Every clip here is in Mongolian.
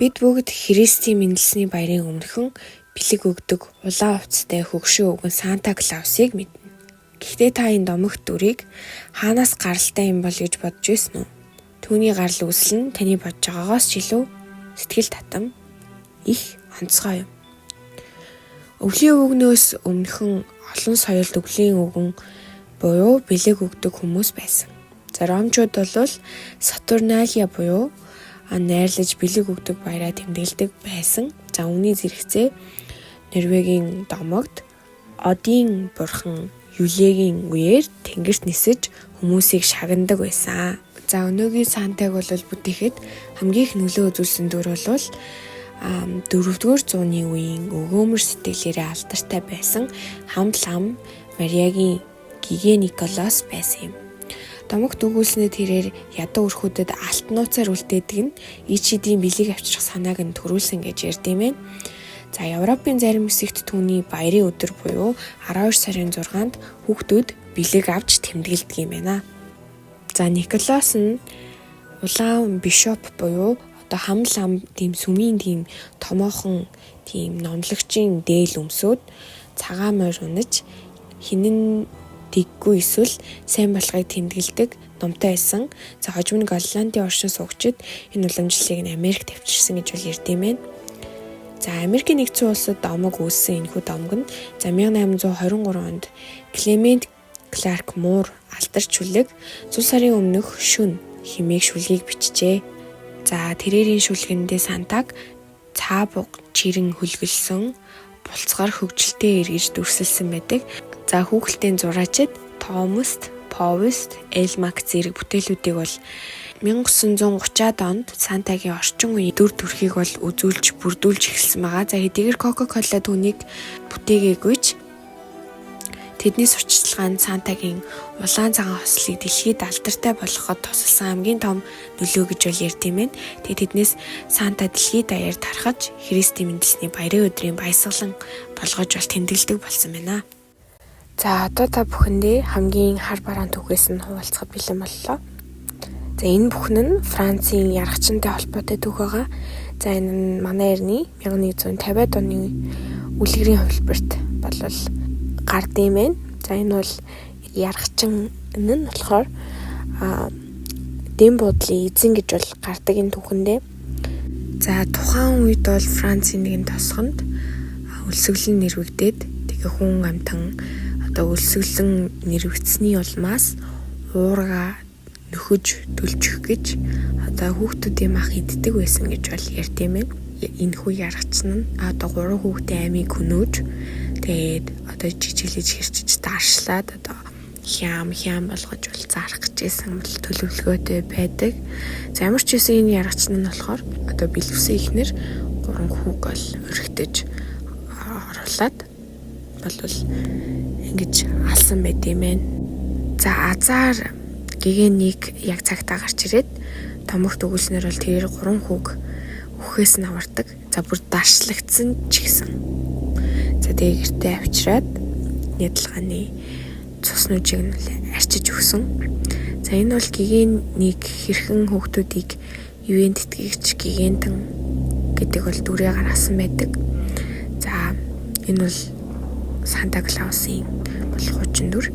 Бид бүгд Христийн мэндэлсний баярын өмнөхөн бэлэг өгдөг улаан хувцастай хөгшин өвгөн Санта Клаусыг мэднэ. Гэхдээ та энэ домогт дүрийг хаанаас гаралтай юм бол гэж бодож байсан уу? Түүний гарал үүсэл нь таны бодож байгаагаас ч илүү сэтгэл татам их онцгой юм. Өвлийн өвгнөөс өмнөхөн олон соёлд өвлийн өвгөн буюу бэлэг өгдөг хүмүүс байсан. За ромчууд бол Сатурналия буюу найрлаж бэлэг өгдөг баяраа тэмдэглэдэг байсан. За үүний зэрэгцээ Норвегийн домогт Одын бурхан Юлегийн үеэр тэнгэрт нисэж хүмүүсийг шагнадаг байсан. За өнөөгийн Сантаг бол бүтээхэд хамгийн их нөлөө үзүүлсэн дүр бол 4-р зууны үеийн өгөөмөр сэтгэлээрээ алдартай байсан хамт лам Мариагийн Гигэ Николас байсан юм. Домогт өгүүлснээр тэрээр ядуу өрхүүдэд алт нууцаар үлдээдэг нь ичидийн бэлэг авчрах санааг нь төрүүлсэн гэж ярьд юм байна. За Европын зарим хэсэгт түүний баярын өдөр буюу 12 сарын 6-нд хүүхдүүд бэлэг авч тэмдэглэдэг юм байна. За Николас нь улаан бишоп буюу одоо хам лам тийм сүмийн тийм томоохон тийм номлогчийн дээл өмсөөд цагаан морь унаж хинэн дэггүй эсвэл сайн болохыг тэмдэглэдэг номтой байсан. За хожим нь Голландын оршин суугчид энэ уламжлалыг нь Америкт авчирсан гэж бол ярьд юм байна. За Америкийн нэгдсэн улсад домог үүссэн энэхүү домог нь за 1823 онд Клемент Кларк Муур алдарч шүлэг зул сарын өмнөх шөнө хэмээх шүлгийг бичжээ. За тэрээрийн шүлгэндээ Сантаг цаа буг чирэн хөлгөлсөн булцгаар хөгжилтэй эргэж дүрсэлсэн байдаг. За хүүхэлдэйн зураачид Томас, Повест, Элмак зэрэг бүтээлүүдийг бол 1930-ад онд Сантагийн орчин үеийн дүр төрхийг бол үзүүлж бүрдүүлж эхэлсэн байгаа. За хэдийгээр Coca-Cola түүнийг бүтээгээгүй ч тэдний сурталчилгаа нь Сантагийн улаан цагаан хослолыг дэлхийд алдартай болгоход тусалсан хамгийн том нөлөө гэж бол ярьд юм байна. Тэгээд тэднээс Санта дэлхийд даяар тархаж Христийн мэндэлсний баярын өдрийн баясгалан болгож бол тэмдэглэдэг болсон байна. За одоо та бүхэндээ хамгийн хар бараан түүхээс нь хуваалцахад бэлэн боллоо. За энэ бүхэн нь Францын яргачтай холбоотой түүх байгаа. За энэ нь манай эртний 1150-ад оны үлгэрийн хувилбарт болол гардыг юм. За энэ бол яргачин нь болохоор дэм буудлын эзэн гэж бол гардаг энэ түүхэндээ. За тухайн үед бол Францын нэгэн тосгонд өлсгөлэн нэрвэгдээд тэгээ хүн амтан одоо өлсгөлэн нэрвэгдсэний улмаас уурга нөхөж төлчих гэж одоо хүүхдүүдийн мах иддэг байсан гэж бол ярьд юм байна. Энэхүү яргач нь одоо 3 хүүхдийн амийг хөнөөж тэгээд одоо жижиглэж хэрчиж даршлаад одоо хям хям болгож бол зарах гэжсэн бол төлөвлөгөөтэй байдаг. За ямар ч байсан энэ яргач нь болохоор одоо бэлэвсэн ихнэр 3 хүүг бол өргөтөж оруулаад болвол ингэж алсан байт юм байна. За азар гэгэнийг яг цагтаа гарч ирээд томогт өгүүлснээр бол тэр 3 хүүг үхээс нь авардаг. За бүр даршлагдсан ч гэсэн. За тэгээ гэртээ авчираад нядалгааны цуснуудыг нь арчиж өгсөн. За энэ бол гэгэнийг хэрхэн хүүхдүүдийг ивэн тэтгэгч гигантэн гэдэг бол дүрээ гаргасан байдаг. За энэ бол Санта Клаусын бол хуучин дүр.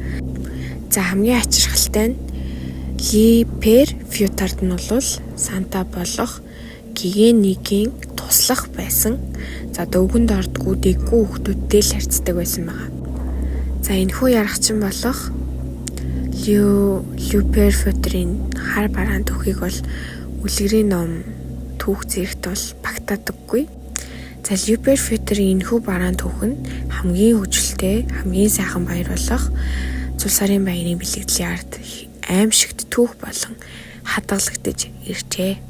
За хамгийн ачирхалтай нь Ли Пер Фютард нь бол Санта болох гигэнигийн туслах байсан. За дөвгөнд ордгүү дэггүй хүүхдүүдтэй л харьцдаг байсан байгаа. За энэхүү яргачин болох Люпер Фютерийн хар бараан түүхийг бол үлгэрийн ном түүх зэрэгт бол багтаадаггүй. За Люпер Фютерийн энэхүү бараан түүх нь хамгийн хөгжилтэй, хамгийн сайхан баяр болох зул сарын баярын бэлгэдлийн ард аимшигт түүх болон хадгалагдаж иржээ.